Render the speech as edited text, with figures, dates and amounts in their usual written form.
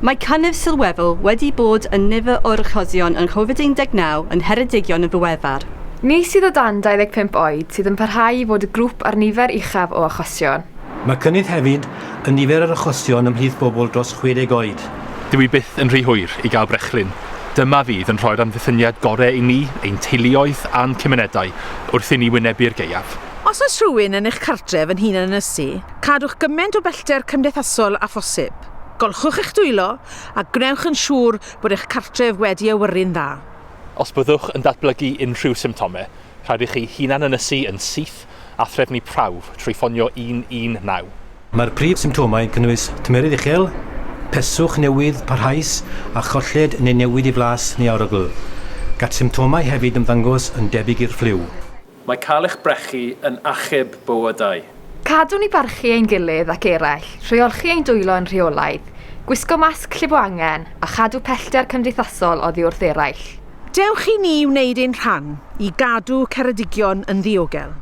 Mae cynnydd sylweddol wedi bod yn nifer o'r achosion yn Covid-19 yn Ngheredigion yn ddiweddar. Ni sydd o dan 25 oed sydd yn parhau i fod y grŵp â'r nifer uchaf o achosion. Mae cynnydd hefyd yn nifer yr achosion ymhlith bobl dros 60 oed. Dyw hi byth yn rhy hwyr i gael brechlyn. Dyma fydd yn rhoi'r amddiffyniad gorau i ni, ein teuluoedd a'n cymunedau wrth i ni wynebu'r gaeaf. Os oes rhywun yn eich cartref yn hunan-ynysu, cadwch gymaint o bellter cymdeithasol â phosib. Golchwch eich dwylo a gwnewch yn siŵr bod eich cartref wedi awyru'n dda. Os byddwch yn datblygu unrhyw symptomau, rhaid i chi hunan-ynysu yn syth a threfnu prawf trwy ffonio 119. Mae'r prif symptomau yn cynnwys tymeredd uchel, peswch newydd parhaus a cholled neu newid i flas neu arogl. Gall symptomau hefyd ymddangos yn debyg i'r ffliw. Mae cael eich brechu yn achub bywydau. Cadwn i barchu ein gilydd ac eraill trwy olchi ein dwylo yn rheolaidd, gwisgo masg lle bo angen, a chadw pellter cymdeithasol oddi wrth eraill. Dewch i ni wneud ein rhan i gadw Ceredigion yn ddiogel.